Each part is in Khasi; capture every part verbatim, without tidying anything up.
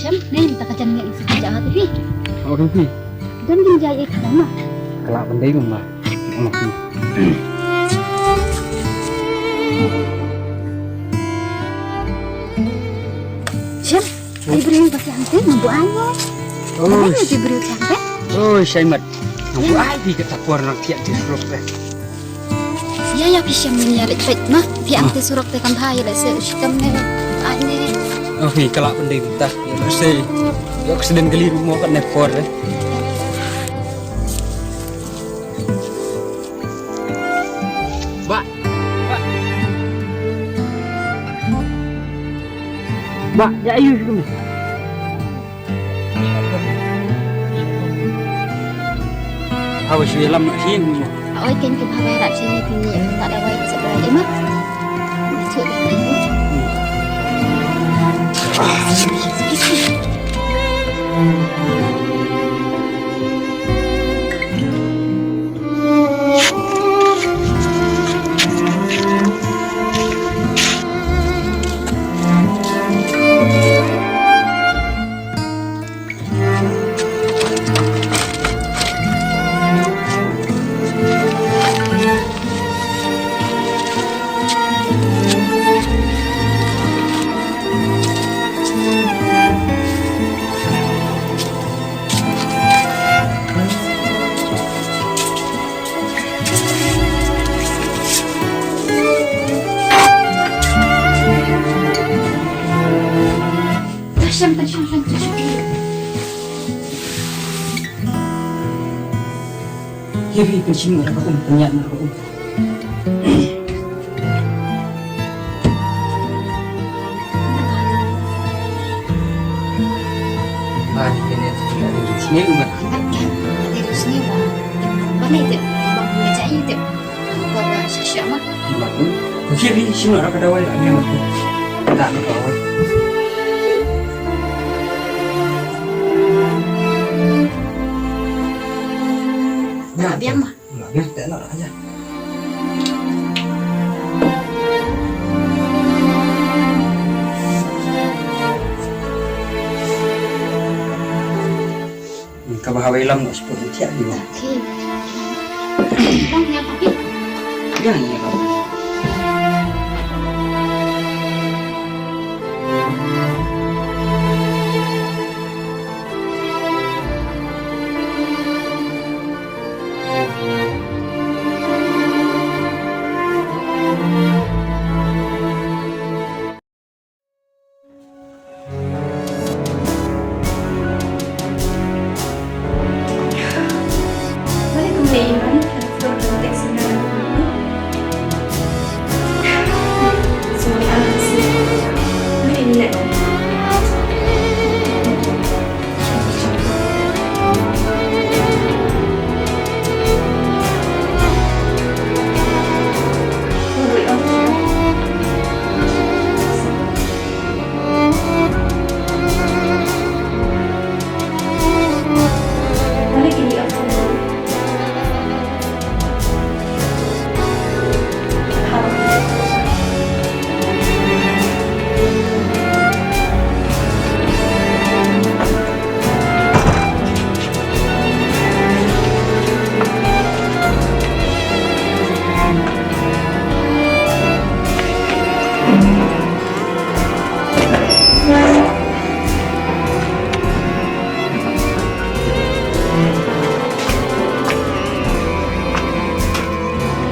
Em, ne, ta ka jan ngi isi ka jahat hi. Okay, phi. Don gin jai ek ma. Ka lah ban dei ma. Okay. Shem, ai briew ba ki hangte, ma bu ai ne. Oh. Ai briew ki hangte. Oh, shai mat. Ma bu ai phi kata por nang thiah ti surok te. Ïa, ïa, phi shem ne ïa leit peit ma. Phi am te surok te kam bha ïa leit se u shitom ne, ai ne. Oh, phi ka lah ban dei mynta. Ïa leit se ïa accident kali ruh mo katne por re. Bah. Bah. Bah, ïa ayu shuh kumne. Haba shu ïalam na shi mo. Oi, ken ke bha bai rap shi ni pini. Tak ada wai ke sebelah lima. Heavy, pynshim nga ka um, pynïap nga ka um. Ba ni kene tu ni sini umar. Ba ni tu, ba ni tu, ba ni tu. Ba ni tu, ba ni tu. Ko kiri sino ra ka dawai la ni ma. Da ka dawai. Na biang ma. Na biang te na aja. Ka ba hawai lam ngus pun tiak ni. Okey. Bang ya papi. Ya ni bang.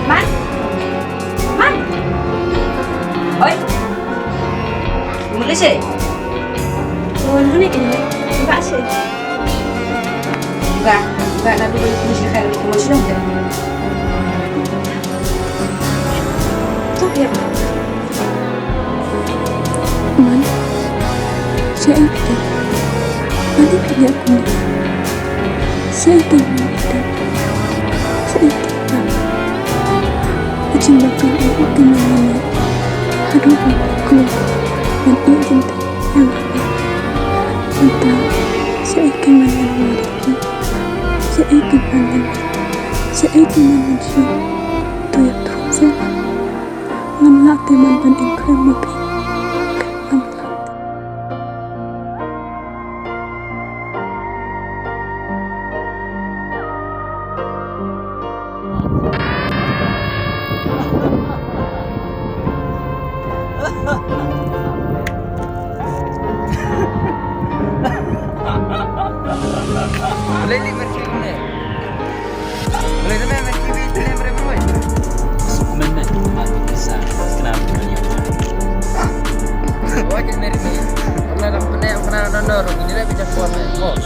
Man? Man? Oi. Mula sih. Wan huni kini. Buka sih. Buka, buka nanti mesti kali kamu sudah. Tuh ya. Man, shaei te ba dei phi ïa kumne? Shaei te man, shaei te man? Ka jingbakla u te man, haduh ba kloi ban ïeit jingtei ïa nga. Mynta shaei te man ngan wan ïa phi? Shaei te man ngan, shaei te man ngan shu, to ïathuh seh. Ngam lah te man ban ïeng khrem ma phi. Ngam lah. Nor, ini lah kita kuat, eh. Oh.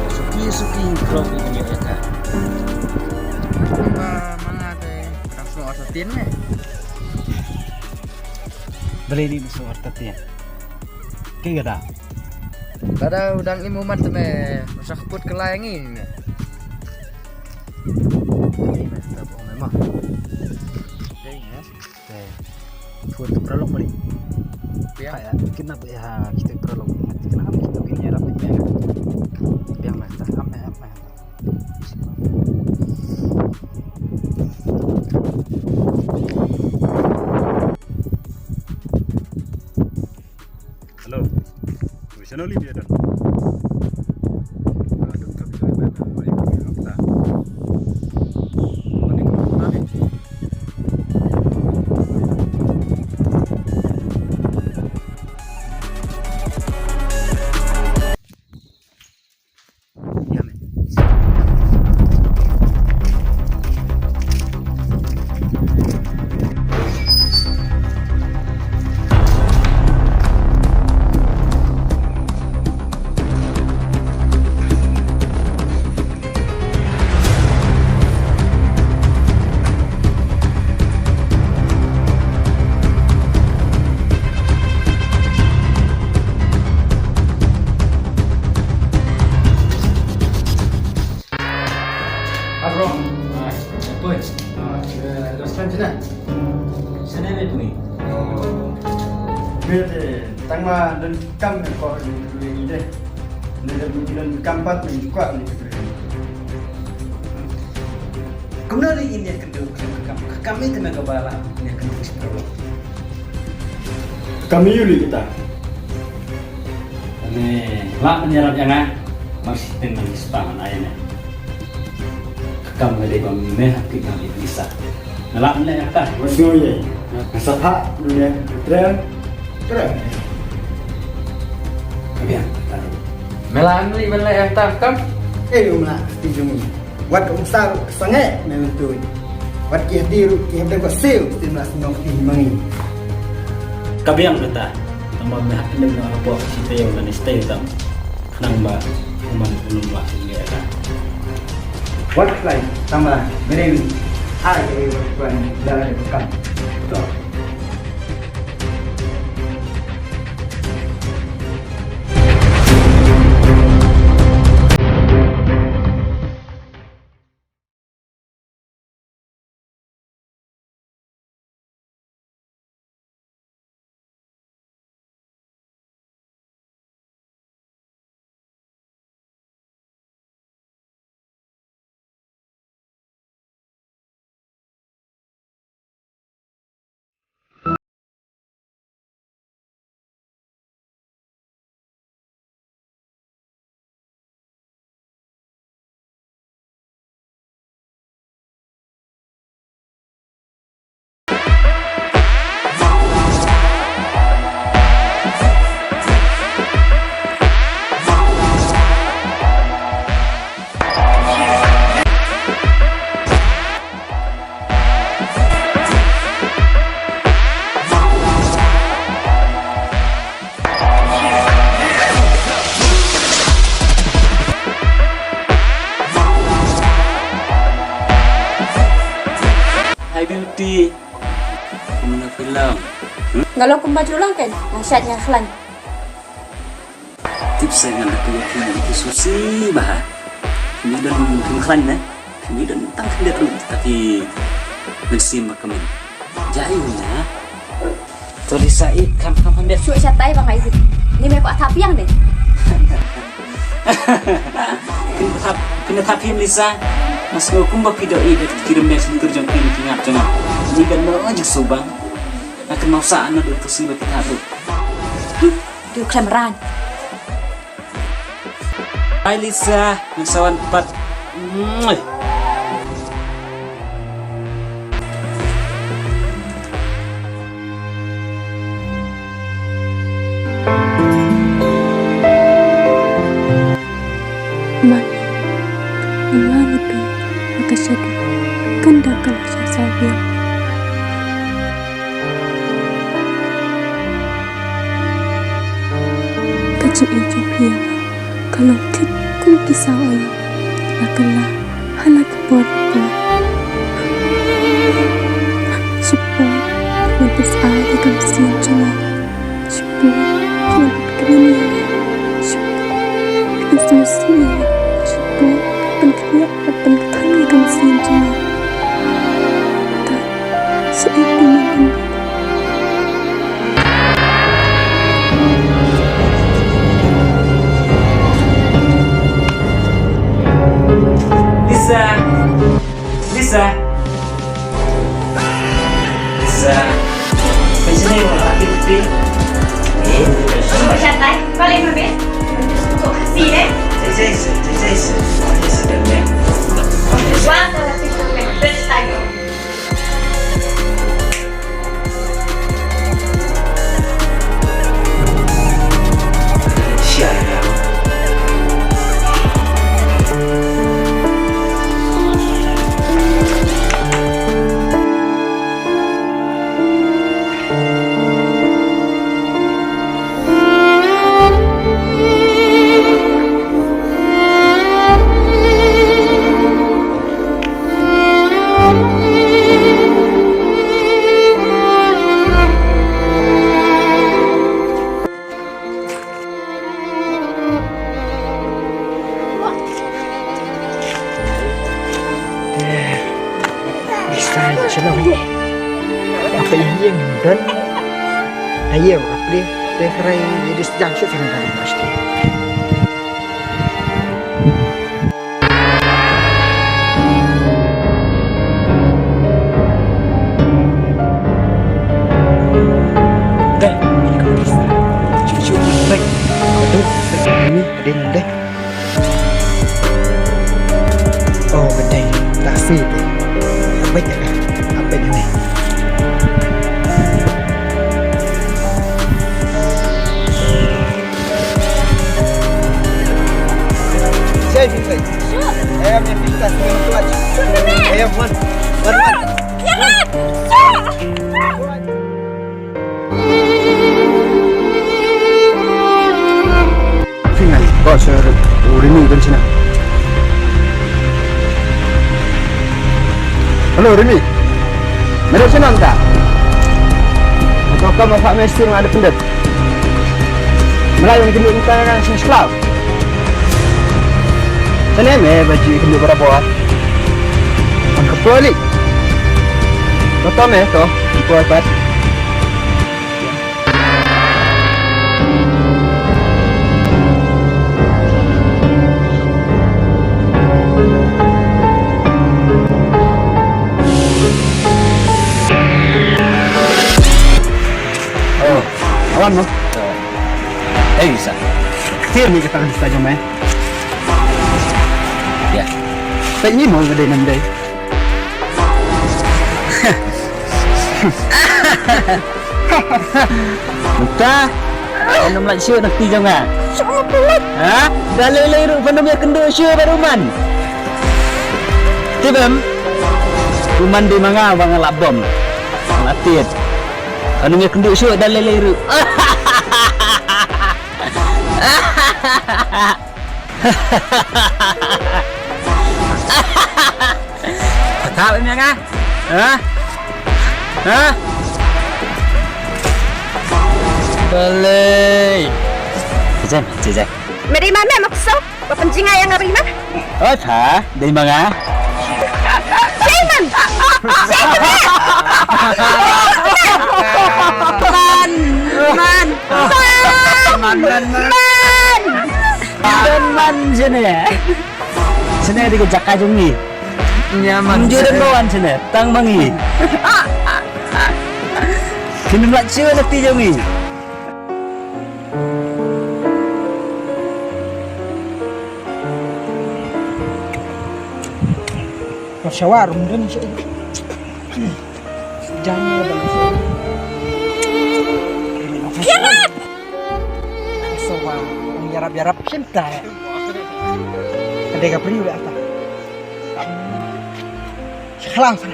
Suki, suki, bro, ini ya, Kak. Ma, mana ada yang langsung ototin, eh? Beli ini langsung ototin. Kaei kata? Lada u dang im u mat te me, u sa kput kylla ïa ngi me. Kaei me, ta bong me ma. Kaei me? Kaei. Phone tu paralok bali. Biang. Kaei, kita be ha, kita paralok. Kita kena ambil kita punya rap ni. Biang me, ta am me, am me. Hello. Wei, sano li bia don? Ah, don ka bia don, don, don, don, don, don. Mani ko ta ni. Abro. Ah, poi. Ah, eh, dos kan sini. Sana me pui. Oh. Biar deh, tang ma dan kam me kor ni tu ni deh. Ni dan ni dan kam pat ni juga ni tu. Kumno ni ini kan tu kam kam kam itu me kebala ni kan tu. Kam ïa u lei kata. Ane, lah ban ïarap ïa nga. Mar shi teng nang ki spah ngan ai ne. Ka kam nga dei ba me hap kit ngan ïa Lisa. Nga lah ban leh ïa kata. Wat sngew ïa. Nga sa phah ne. Tren. Tren. Ka biang. Me lah ban leh ïa kata kam. Eh, um lah. Ti jong. Wat ka umsar ka sangeh me mynta. Wat ki hadi ruh ki hadi ba siew, sien la sngewthuh hi ma ngi. Ka biang kata, tang ba me hap pynlong na hapoh shi taïew lane shi taïew tam. Khnang ba u man u nong wah sien ngi ïa ka. Wat khlaiñ, tang ba me dei ai ka dei ba khlaiñ da la dei ba kam. To. Hai Beauty, kumno phi long? Nga long kumba ju long kein, nga shait nga khlaiñ. Tip sa ngan da kylli phi ïa ki sushi bha. Phi don phi khlaiñ ne? Phi don tang khyndiat ruh, tapi mynsiem ba kmen. Jai na. To Lisa, ïeit kham kham kham biang. Shu shatai ba ngai. Ni me kwah thap biang de. Kynthap, kynthap phi Lisa. Mas ngo kumba phi do ïeit ki rem biang sngewthuh jong phi ki ngap jong nga. Ni kan no jingsubang. Nga kynmaw sa na duk tu si ba phi thap duk. Duk khlem ran. Bye Lisa, ngan sa wan pat. Mwah. Mane, nga ngi phi, ka shadu, kan da ka la sha sa biang. jingim jong phi ïa nga ka long thik kum ki saw aïom, la kylla ha la ki por ki por. Shipor ngan pynshai ïa ka mynsiem jong nga. Shipor ngan pynkynmaw ïa nga. Shipor ngan sngewsih ïa nga. Shipor ngan pynkynmaw, ngan pynkynmaw ïa ka mynsiem jong nga. Te shaei te ngan Lisa! Lisa! Lisa! Macam ni orang aktif ni. Eh, Shantai, balik dulu, Beb. Untuk kasih, eh. Jai, jai, jai, jai, jai. Wah, kalau aktif tu, Beb. Best time. Oh, betul. Taksi tu. Apa je lah? Apa je ni? Saya Fitri. Sure. Saya punya Fitri, saya punya Fitri. Sure, Fitri. Saya punya Fitri. Sure. Jangan. Sure. Phi ngai, ko sir, u Rimi ban shina. Hello, Rimi. Me dei shano mynta? Ko ka ma pha me sir nga da pyndet. Mlai ban kynduh mynta nga sing sklaw. Shane me ba ju kynduh barabor. Ang ka poli. To, to me, to. Ko pat. Oh, awan mo. Hey, Lisa. Tiar ni kata kan sa jomai. Ya. Teng ni mo gede nandai. Mynta, ym lait shuh na kti jong nga. Ha? Da lei lei ruh pynum ïa kynduh shuh bad u man. Tip em? U man dei ma nga ba nga lah bom. Nga tied. Pynum ïa kynduh shuh da lei lei ruh. Patah em ïa nga? Ha? Ha? Balei? Jijai, jijai. Me dei ma me ma ksew ba pynjngai ïa nga ba ïa ma. Oi pha, dei ma nga. Jai man. Jai man. Man, man. Man, man, man. Man. Don man shane. Shane dei ka jaka jong ngi. Ïa man. Ym ju don ba wan shane, tang ma ngi. Kin ym lait shuh na kti jong ngi. Ka shawar ym don shuh. Jan ïa ban shuh. Kiarap! Ka shawar ym ïarap ïarap shim ta. Ka dei ka briew ïa ta. Sha khlang sha.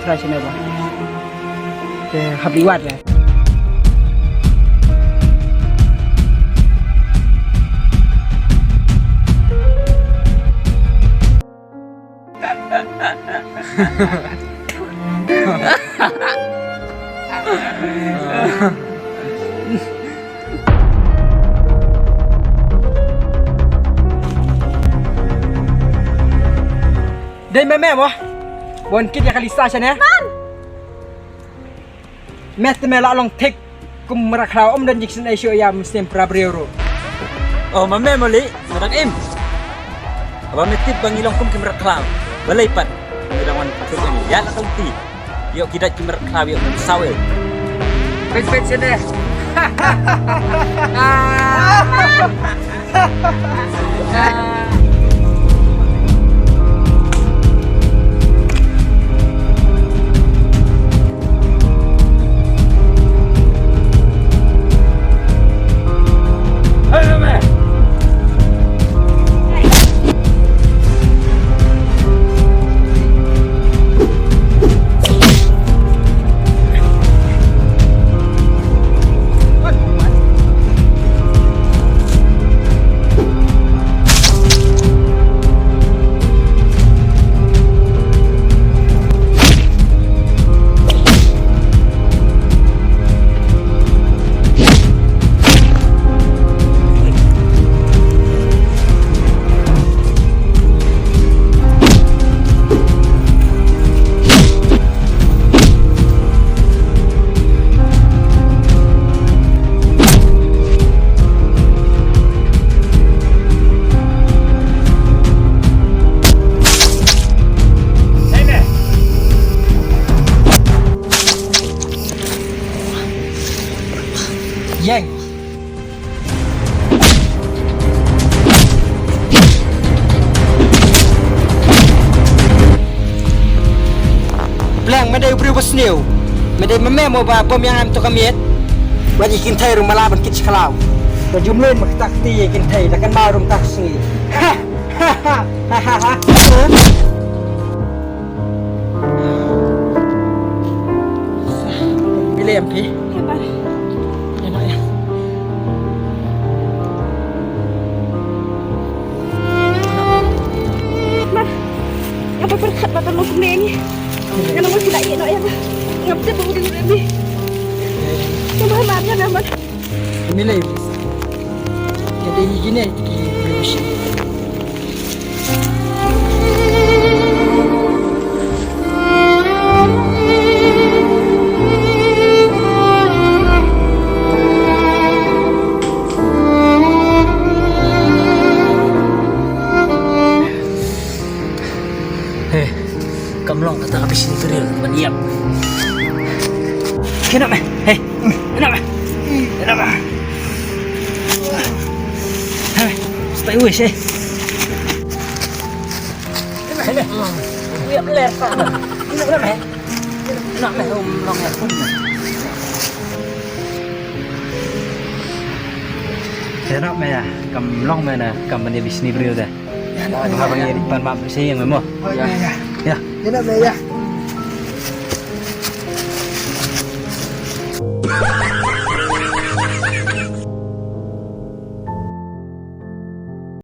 Try shane ba. Te hap liwat le. Dei me me mo. Bon kit ïa ka Lisa shane. Man! Me te me la long thik kum mrad khlaw, ym don jingshaniah shuh ïa mynsiem para briew ruh. Oh, ma me mo Li, nga dang im. Haba me tip ba ngi long kum ki mrad khlaw, balei pat ngi dang wan pynthut ïa ngi? Ïa la tang ti. Ïoh ki dait ki mrad khlaw ïoh kum saw eh. Peit peit sien eh. Ïeng. Pleng, me dei u briew ba sniew. Me dei ma me mo ba bym ïa ngam to ka miet. Wat ïa kynthei ruh ma la ban kit sha khlaw. Ka jumlien ma kata kti ïa kynthei da kan ma rum ta sngi. Phi leh em phi? Ïa noh ïa. Ma, nga ba pyrkhat ba ka long kumne ngi. Nga long ma phi la ïeh noh ïa nga. Ngam tip ba u dei u rem phi. Nga ba mar ïa nga ma. Ka mi lei. Ka dei kine ki briew shi. Hey, kam long kata ka bishni briew ban ïap. Kena me. Hey, kena me. Kena me. Hey, stay away, hey. Kena me. Ïap ler pa. Kena me. Kena me, um, long ïap pun. Kena me ya, kam long me na, kam ban ïa bishni briew de. Nga ba ngi pan map sha ïing mo. Ïa. Ïa. Ïa na me ïa.